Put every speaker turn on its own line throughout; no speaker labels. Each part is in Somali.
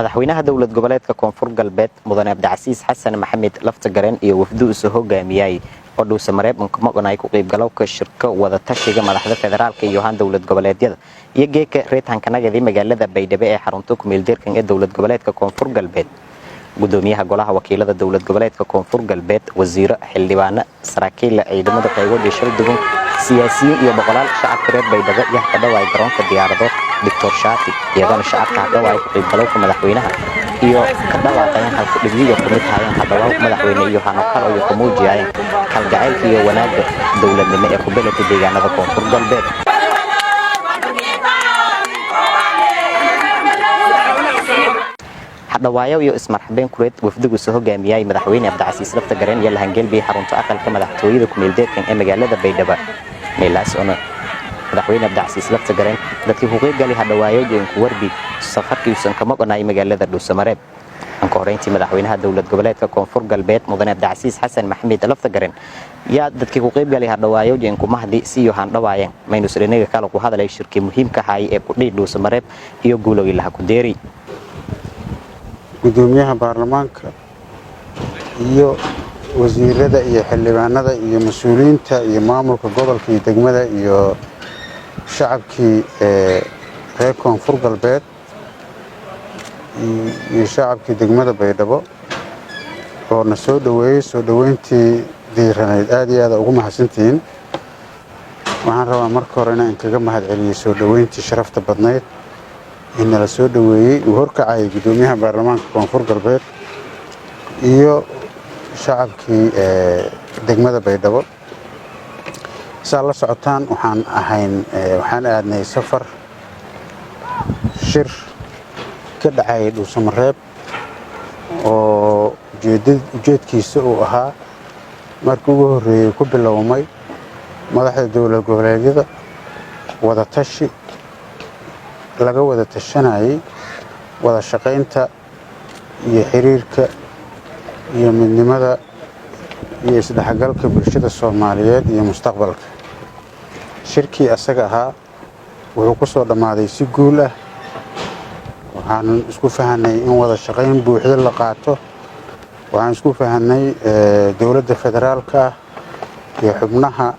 Madaxweynaha Dowlad Goboleedka Koonfur Galbeed, Mudane Cabdicasiis Xasan Maxamed Laftagareen, iyo wafdu isu hogaamiyay oo Dhuusamareeb unkamaqan ku qaybgalowka shirka wadatashiga madaxda federaalka iyo han dowlad goboleedyada iyo geeka reetankanagadi magaalada Baydhabo ee xarunta kumeeldeerkan ee Dowlad Goboleedka Koonfur Galbeed. Gudoomiyaha Golaha Wakiilada Dowlad Goboleedka Koonfur Galbeed, wasiiro, xildhibaano, saraakiila ciidamada qayboodii shaldugun, siyaasiyiin iyo boqolaal shacabka reer Baydhabo yaa ka dhawaay garoonka diyaarado Doctor Shaati, iyadoona shacabka hadhawaay ku qaybgalowka madaxweynaha iyo ka dhawaaqayeen halkudhigyo kumid tahayeen hadhawaaw madaxweyne iyo hanokalo iyo ku muujiyayeen kalgacaylka iyo wanaagga dowladnimo ee ku beletay deegaanada Koonfur Galbeed. Hadhawaayo iyo ismarxabeen kureed wafdiguisa hogaamiyay madaxweyne Cabdicasiis Laftagareen iyo lahangelbiy xarunta aqalka madaxtooyada kumeeldeedkan ee magaalada Baydhabo, meelaas oona madaxweyne Cabdicasiis Laftagareen dadkii ku qaybgali hadhawaayo ku warbi safarkiisan kama qonay magaalada Dhuusamareeb. Anka horeyntii, madaxweynaha Dowlad Goboleedka Koonfur Galbeed, Mudane Cabdicasiis Xasan Maxamed Laftagareen, yaa dadkii ku qaybgali hadhawaayo ku mahdi si iyo handhawaayeen maynus dhinaga kale ku hadalay shirkii muhiimka ahay ee ku dhihi Dhuusamareeb iyo guulowgii laha ku deeri.
Gudoomiyaha baarlamaanka iyo wasiirada iyo xildhibaanada iyo mas-uuliyiinta iyo maamulka gobolka iyo degmada iyo shacabkii reer Koonfur Galbeed iyo shacabkii degmada Baydhabo oo na soo dhoweeyey, soo dhoweyntii diiranayd, aad iyo aada ugu mahadsantihiin. Waxaan rabaa marka hore inaan kaga mahad celiyey soo dhoweyntii sharafta badnayd in nala soo dhoweeyey, uu horkacayay gudoomiyaha baarlamaanka Koonfur Galbeed iyo shacabkii degmada Baydhabo. Saa la socotaan, waxaan ahayn waxaan aadnay safar shir ka dhacayay Dhuusamareeb oo ujeedkiisa uu ahaa markii ugu horreeyey ku bilowmay madaxda dowlad goboleedyada, wadatashi laga wada tashanayay wada shaqaynta iyo xiriirka iyo midnimada iyo isdhexgalka bulshada Soomaaliyeed iyo mustaqbalka. Shirkii asaga ahaa wuxuu ku soo dhammaaday si guul ah. Waxaan isku fahanay in wada shaqayn buuxdo la qaato. Waxaan isku fahanay dowladda federaalka ah iyo xubnaha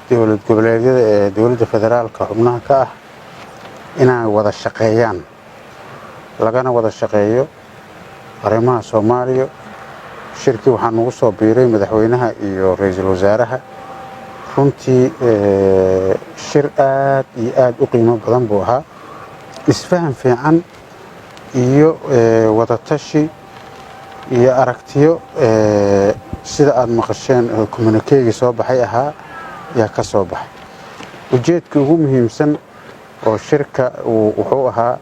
dowlad goboleedyada ee dowladda federaalka xubnaha ka ah inay wada shaqeeyaan, lagana wada shaqeeyo arrimaha Soomaaliya. Shirkii waxaa nagu soo biiray madaxweynaha iyo ra-iisul wasaaraha. Runtii shir aad iyo aad u qiimo badan buu ahaa. Isfaham fiican iyo wadatashi iyo aragtiyo, sida aada maqasheen oo communiqué-gii soo baxay ahaa, yaa ka soo baxay. Ujeedka ugu muhiimsan oo shirka wuxuu ahaa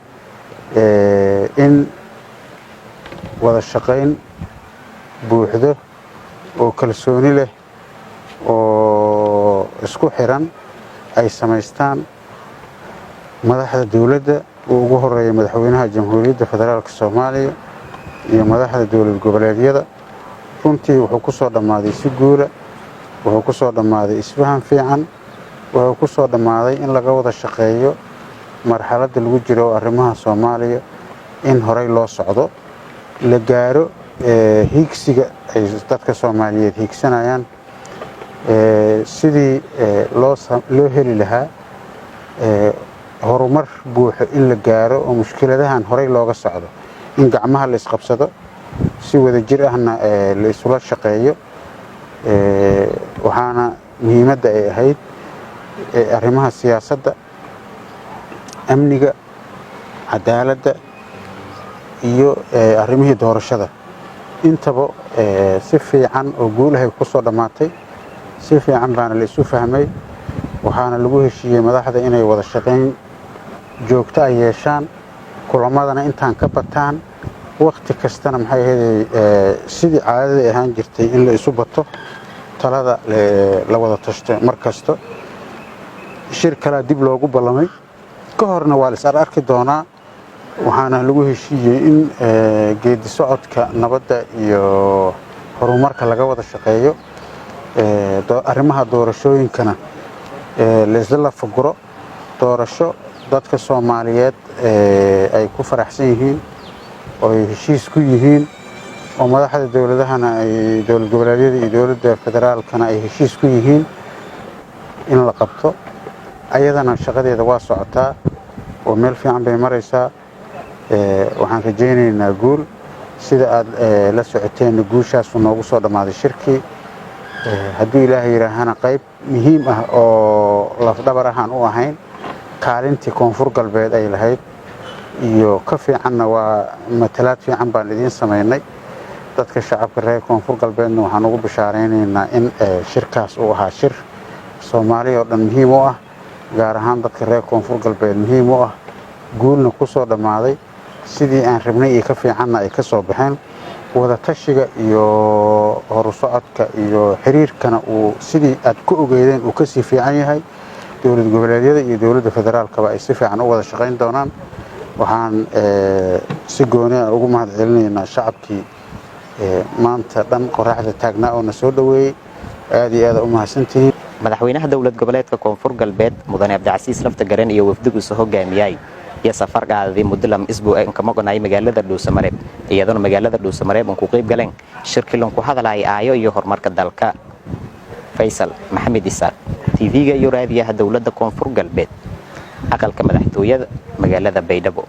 in wada shaqayn buuxdo oo kalsooni leh oo isku xiran ay samaystaan madaxda dowladda, uu ugu horeeya madaxweynaha Jamhuuriyadda Federaalka Soomaaliya, iyo madaxda dowlad goboleedyada. Runtii wuxuu ku soo dhammaaday si guula, wuxuu ku soo dhammaaday isfaham fiican, wuxuu ku soo dhammaaday in laga wada shaqeeyo marxaladda lagu jiro arrimaha Soomaaliya, in horey loo socdo, la gaaro hiigsiga ay dadka Soomaaliyeed hiigsanayaan, sidii loo heli lahaa horumar buuxo in la gaaro oo mushkiladahan horey looga socdo, in gacmaha la isqabsado, si wada jir ahna la isula shaqeeyo. Waxaana muhiimadda ay ahayd arrimaha siyaasadda, amniga, cadaaladda iyo arrimihii doorashada. Intaba si fiican oo guulahay ku soo dhammaatay, si fiican baana la isu fahmay. Waxaana lagu heshiiyey madaxda inay wada shaqayn joogto ay yeeshaan, kulamadana intaan ka bataan, wakhti kastana, maxay ahayd, sidii caadada ahaan jirtay in la isu bato, talada la wada tashto mar kasta. Shir kalaa dib loogu ballamay, ka horna waa la is arki doonaa. Waxaana lagu heshiiyey in geedi socodka nabadda iyo horumarka laga wada shaqeeyo, arrimaha doorashooyinkana la isla lafaguro, doorasho Dadka Soomaaliyeed ay ku faraxsan yihiin oo ay heshiis ku yihiin, oo madaxda dowladahana ay, dowlad goboleedyada iyo dowladda federaalkana ay heshiis ku yihiin in la qabto. Ayadana shaqadeeda waa socotaa oo meel fiican bay maraysaa. Waxaan rajaynaynaa guul. Sida aad la socoteenna, guushaasu noogu soo dhammaaday shirkii. Hadduu Ilaahay yidhaahana, qayb muhiim ah oo lafdhabar ahaan u ahayn kaalintii Koonfur Galbeed ay lahayd iyo ka fiicanna waa matalaad fiican baan idiin samaynay. Dadka shacabka reer Koonfur Galbeedna waxaan ugu bishaaraynaynaa in shirkaas uu ahaa shir Soomaaliya oo dhan muhiim u ah, gaar ahaan dadka reer Koonfur Galbeed muhiim u ah, guulna ku soo dhammaaday, sidii aan rabnay iyo ka fiicanna ay ka soo baxeen. Wadatashiga iyo horusocodka iyo xiriirkana uu sidii aad ku ogeydeen uu kasii fiican yahay, dowlad goboleedyada iyo dowladda federaalkaba ay si fiican u wada shaqayn doonaan. Waxaan si gooni ah ugu mahad celinaynaa shacabkii maanta dhan qoraxda taagnaa oo na soo dhoweeyey. Aad iyo aada u mahadsantihiin.
Madaxweynaha Dowlad Goboleedka Koonfur Galbeed, Mudane Cabdicasiis Laftagareen, iyo wafdiguusa hogaamiyay iyo safar qaadadii muddo 2 isbuuc inka maqonay magaalada Dhuusamareeb, iyadoona magaalada Dhuusamareeb ku qayb galeen shirkilan ku hadalaya aayo iyo horumarka dalka. Faysal Maxamed Isaaq, TV-ga iyo raadiyaha Dowladda Koonfur Galbeed, aqalka madaxtooyada magaalada Baydhabo.